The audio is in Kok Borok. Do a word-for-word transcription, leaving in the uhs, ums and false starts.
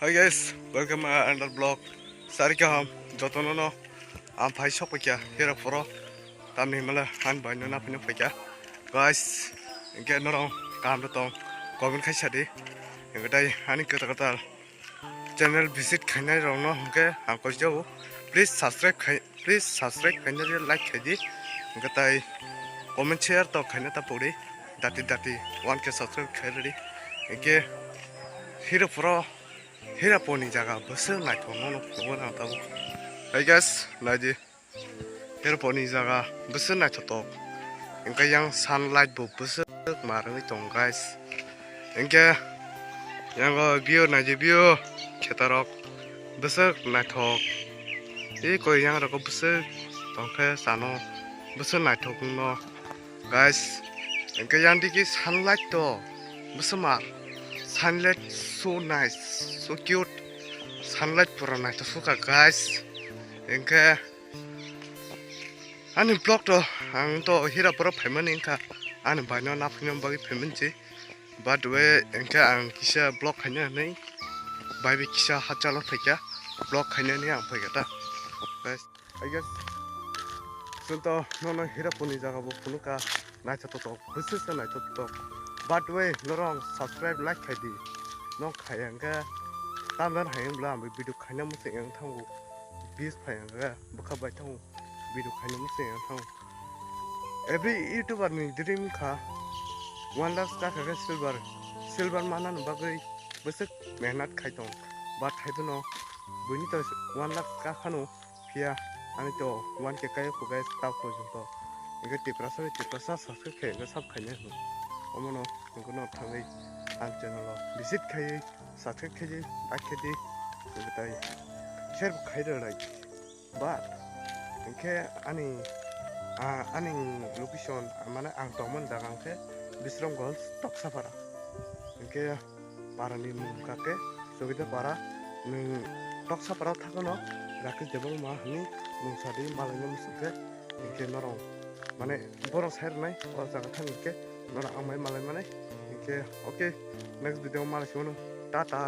Hi guys, welcome to another vlog. Sari kaham, jotono no ang phai sok paikha hero poro. Tamni himala han bai no naphino paikha. Guys, engke norong kaham tong comment khai sadi. Engke tai ani kota kota channel visit khainai rok no hingke ang koi jabo. Please subscribe khai, please subscribe khainai like khaidi. Engke tai comment share to khaina ta puri. Dati dati one K subscribe khairadi. Engke hero poro Hiraponi jaga bwswk naithok no phunukgo ang tabuk. Hai guys, naidi. Hiraponi jaga bwswk naithotok. Engkhe yang sunlight bo bwswk ma rwngwi tongo guys. Engkhe yango view naidi view khetarok bwswk naithok. Tei koi yang rogo bwswk tongkhe sano bwswk naithok wngno. Guys, engke yang digi sunlight to bwswk ma sunlight so nice, so cute, sunlight pura naithok suka guys. Engke ani vlog to ang to hira pura phaimani engka ani baino naphino bagwi phaimani si. But we engke ang kisa vlog khaina hinwi bai bi kisa hachalo phaikha vlog khaina hinwi ang phaikha ta guys. I guess chwng to nono Hiraponi jaga bo phunukha naithotok bwswk se naithotok. But we norong subscribe like khai di. Nok khai hwnkhe tamdan hai wngla ang video khaina muchung yang thango. Views phai hwnkhe bwkha bai thango video khaina muchung yang thango. Every YouTuber ni dream kha one lakh ka kha silver silver mana bagwi bwswk mehnat khai tong. But hai bono buini to one lakh ka khano. Phiya ani to one K kayo ko guys tao ko jong to. Engke Tiprasa ni Tiprasa subscribe khe engke sab khaina hwn. Omono engke no thangwi ang channel o visit khaiwi subscribe khaiwi like khaidi. Engke tai share bo khai rwlai. But engke ani ah, ani location mane ang tongmani jaga engke Bisramganj Toksapara. Engke parani mung kake Chowkidar para nwng Toksapara thakono Rakesh Debbarma hwnwi mung sadi malaina muchungkhe hinkhe norok mane borok sai rwnai o jaga thang hinkhe norok ang bai malai mani hinkhe okay next video malai simono tata.